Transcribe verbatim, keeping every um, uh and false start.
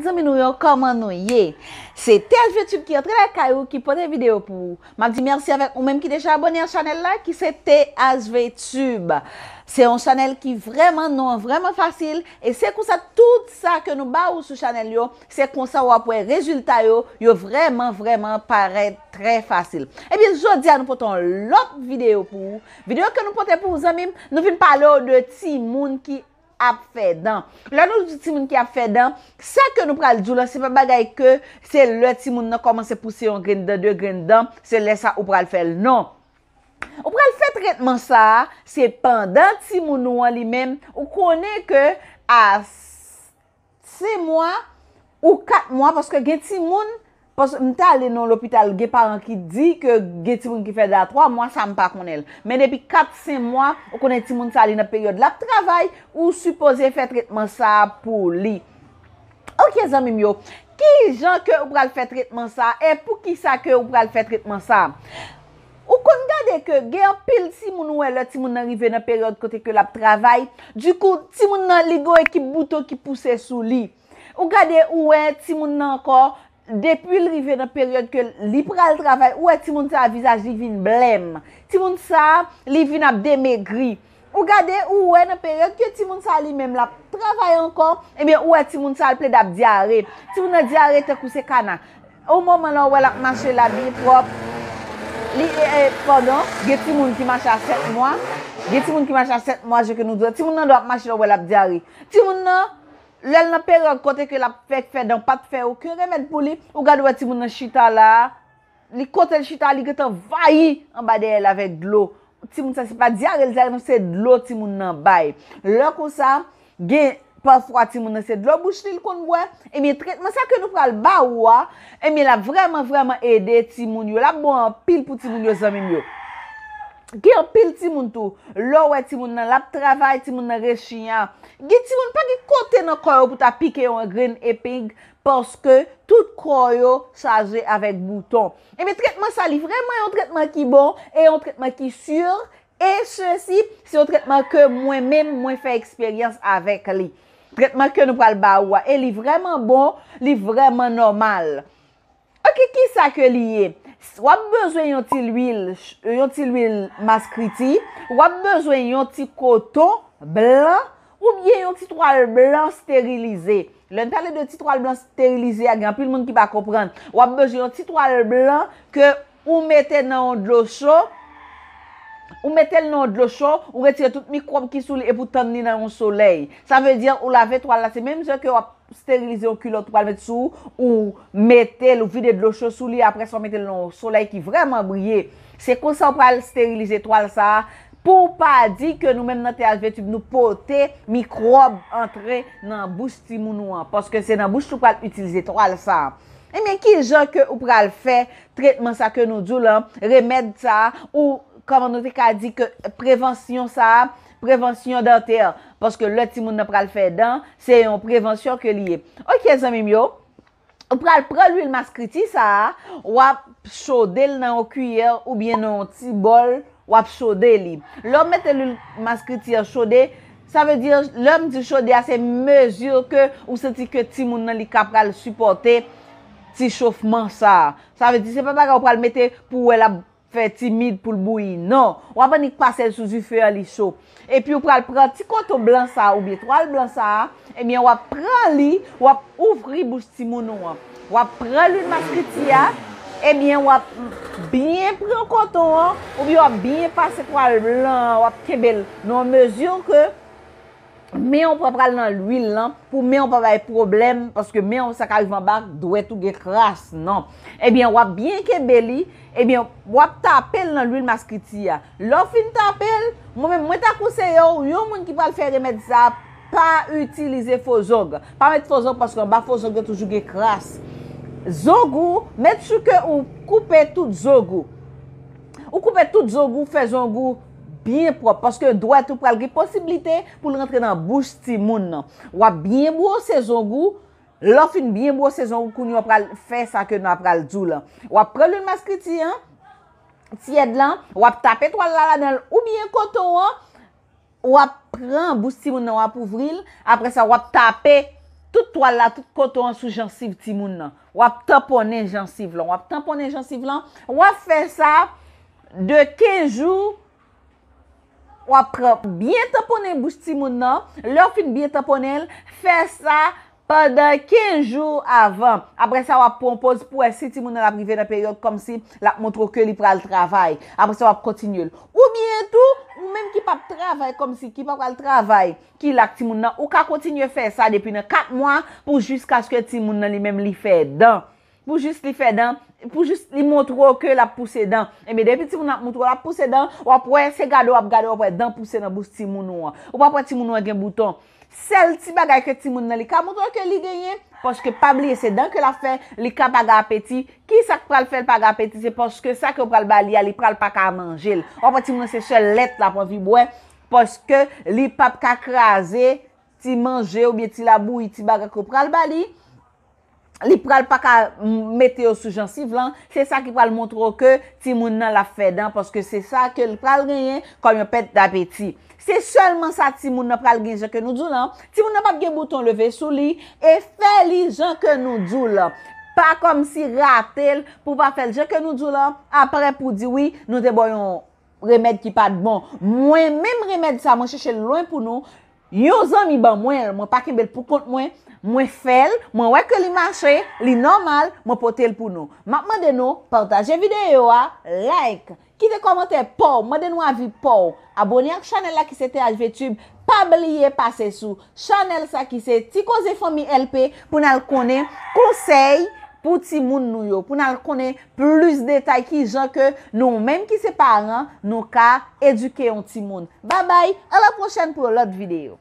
Zanmi nou yo, kòman nou ye? Se T H V Tube ki antre lakay ou, ki pote videyo pou ou. M ap di mèsi avèk ou menm ki deja abòne a chanèl la, ki se T H V Tube. Se yon chanèl ki vrèman, non an vrèman fasil, e se konsa tout sa ke nou ba ou sou chanèl yo, se konsa w ap wè rezilta yo, yo vrèman, vrèman parèt trè fasil. Ebyen, jodi a nou pote yon lòt videyo pou ou. Videyo ke nou pote pou ou, zanmi m, nou vin pale w de timoun ki ap fè dan. Lè nou di timoun ki ap fè dan, sa ke nou pral di w lan, se pa bagay ke se lè timoun nan kòmanse pouse yon grenn dan, de grenn dan, se lè sa ou pral fè l. Non. Ou pral fè tretman sa a, se pandan timoun ou an li menm, ou konnen ke a senk mwa ou kat mwa, paske gen timoun, paske m t ale nan lopital, gen paran ki di ke gen timoun ki fè dan twa mwa, sa m pa konnen l. Men depi kat, senk mwa, ou konnen timoun sa li nan peryòd l ap travay, ou sipoze fè tretman sa a pou li. Ok, zanmi m yo, ki jan ke ou pral fè tretman sa a, e poukisa ke ou pral fè tretman sa a? Ou konn gade ke gen anpil timoun ou wè lè timoun nan rive nan peryòd kote ke l ap travay, dikou timoun nan li gon ekip bouton ki pouse sou li. Ou gade ou wè timoun nan ankò, depi l rive nan peryòd ke li pral travay, ou wè timoun sa a vizaj li vin blèm. Timoun sa a, li vin ap demegri. Ou gade, ou wè nan peryòd ke timoun sa li menm l ap travay ankò, ebyen ou wè timoun sa l plede ap dyare. Timoun nan dyare tankou se kana. O moman la ou wè l ap mache la byen pwòp. Li, e, e, pandan, gen timoun ki mache a sèt mwa, gen timoun ki mache a sèt mwa, je ke nou di, timoun nan dwe ap mache la ou wè l ap dyare. Timoun nan, lè l nan peryòd kote ke l ap fèk fè dan, pa t fè okenn remèd pou li, ou gade ou wè timoun nan chita la, li kote l chita, li gentan vayi anba dèyè l avèk dlo. Timoun sa se pa dyare l dyare non, se dlo timoun nan bay. Lè konsa, gen pafwa timoun nan se dlo bouch li l konn bwè, ebyen tretman sa ke nou pral ba ou a, ebyen l ap vrèman, vrèman ede timoun yo. L ap bon anpil pou timoun yo, zanmi m yo. Gen anpil timoun tou, lè w wè timoun nan l ap travay, timoun nan rechinya. Gen timoun pa gen kote nan kò yo pou ta pike yon grenn epig, paske tout kò yo chaje avèk bouton. Ebyen, tretman sa li vrèman yon tretman ki bon, e yon tretman ki si, e sesi, se yon tretman ke mwen menm, mwen fè eksperyans avèk li. Tretman ke nou pral ba ou a, e li vrèman bon, li vrèman nòmal. Ok, kisa ke li ye? W ap bezwen yon ti lwil, yon ti lwil maskriti, w ap bezwen yon ti koton blan, oubyen yon ti twal blan sterilize. Lè n pale de ti twal blan sterilize a, gen anpil moun ki pa konprann. W ap bezwen yon ti twal blan ke ou mete nan yon dlo cho, ou mete l nan yon dlo cho, ou retire tout mikwòb ki sou li epi w tann li nan yon solèy. Sa vle di, ou lave twal la, se menm jan ke w ap sterilize yon kilòt ou pral met sou ou, ou mete l, ou vide dlo cho sou li, apre sa w mete l nan yon solèy ki vrèman briye. Se konsa w pral sterilize twal sa a, pou w pa di ke nou menm nan T H V Tube nou pote mikwòb antre nan bouch timoun ou an, paske se nan bouch li w pral itilize twal sa a. Ebyen, ki jan ke ou pral fè tretman sa ke nou di w lan, remèd sa a, ou kòman nou te ka di ke prevansyon sa a, prevansyon dantè, paske lè timoun nan pral fè dan, se yon prevansyon ke li ye. Ok, zanmi m yo, ou pral pran lwil maskriti sa a, w ap chode l nan yon kiyè oubyen nan yon ti bòl, w ap chode li. Lè w mete lwil maskriti an chode, sa vle di, lè m di chode a, se mezi ke ou santi ke timoun nan li ka pral sipòte ti chofman sa a. Sa vle di, se pa bagay ou pral mete pou w wè l ap fè timid pou l bouyi. Non, w ap annik pase l sou dife an, li cho. Epi ou pral pran ti koton blan sa a oubyen twal blan sa a, ebyen w ap pran li, w ap ouvri bouch timoun ou an. W ap pran lwil maskriti a, ebyen w ap byen pran koton an, oubyen w ap byen pase twal blan an, w ap kenbe l nan yon mezi ke men w pa pral nan lwil lan, pou men w pa bay pwoblèm, paske men w sa ka rive anba, dwèt ou gen kras, non. Ebyen, w ap byen kenbe li, ebyen, w ap tape l nan lwil maskriti a. Lè w fin tape l, mwen menm, mwen ta konseye w, yon moun ki pral fè remèd sa a, pa itilize fo zong. Pa met fo zong, paske anba fo zong yo toujou gen kras. Zong ou, make sure ke ou koupe tout zong ou. Ou koupe tout zong ou, fè zong ou byen pwòp, paske dwèt ou pral gen posiblite pou l rantre nan bouch timoun nan. W ap byen bwose zong ou, lè w fin byen bwose zong ou, kounye a w pral fè sa ke nou pral di w lan. W ap pran lwil maskriti an, tyèd lan, w ap tape twal la ladan l oubyen koton an, w ap pran bouch timoun nan, w ap ouvri l, apre sa w ap tape tout twal la, tout koton an sou jansiv timoun nan. W ap tanponnen jansiv lan. W ap tanponnen jansiv lan. W ap fè sa de kenz jou. W ap pran byen tanponnen bouch timoun nan. Lè w fin byen tanponnen l, fè sa pandan kenz jou avan. Apre sa, w ap pran yon poz pou wè si timoun nan ap rive nan peryòd kòmsi l ap montre w ke li pral travay. Apre sa, w ap kontinye l. Oubyen tou, ou menm ki p ap travay kòmsi, ki pa pral travay, ki la ak timoun nan, ou ka kontinye fè sa depi nan kat mwa pou jiskaske timoun nan li menm li fè dan. Pou jis li fè dan, pou jis li montre w ke l ap pouse dan. Ebyen, depi timoun nan ap montre w l ap pouse dan, w ap wè, se gade w ap gade, w ap wè dan pouse nan bouch timoun ou an. Ou p ap wè timoun ou an gen bouton. Sèl ti bagay ke timoun nan li ka montre w ke li genyen, paske pa bliye se dan ke l ap fè, li ka pa gen apeti. Kisa k pral fè l pa gen apeti? Se paske sa ke w pral ba li a, li pral pa ka manje l. W ap wè timoun nan se sèl lèt l ap anvi bwè, paske li p ap ka kraze ti manje oubyen ti labouyi, ti bagay ke w pral ba li. Li pral pa ka m- mete yo sou jansiv lan, se sa ki pral montre w ke timoun nan l ap fè dan, paske se sa ke l pral genyen kòm yon pèt dapeti. Se sèlman sa timoun nan pral gen jan ke nou di w lan. Timoun nan p ap gen bouton leve sou li, e fè li jan ke nou di w lan. Pa kòmsi rate l pou w pa fè l jan ke nou di w lan, apre pou w di wi, nou te ba w yon remèd ki pa t bon. Mwen menm remèd sa, mwen chèche l lwen pou nou. Yon zanmi ban mwen l, mwen pa kenbe l pou kont mwen. Mwen fè l, mwen wè ke li mache, li nòmal, mwen pote l pou nou. M ap mande nou pataje videyo a, like, kite kòmantè pa w, mande nou avi pa w, abone ak chanèl la ki se T H V Tube, pa bliye pase sou chanèl sa ki se Ti Koze Fanmi L P pou n al konnen konsèy pou timoun nou yo, pou n al konnen plis detay kijan ke nou menm ki se paran, nou ka edike yon timoun. Babay, a la pwochèn pou yon lòt videyo.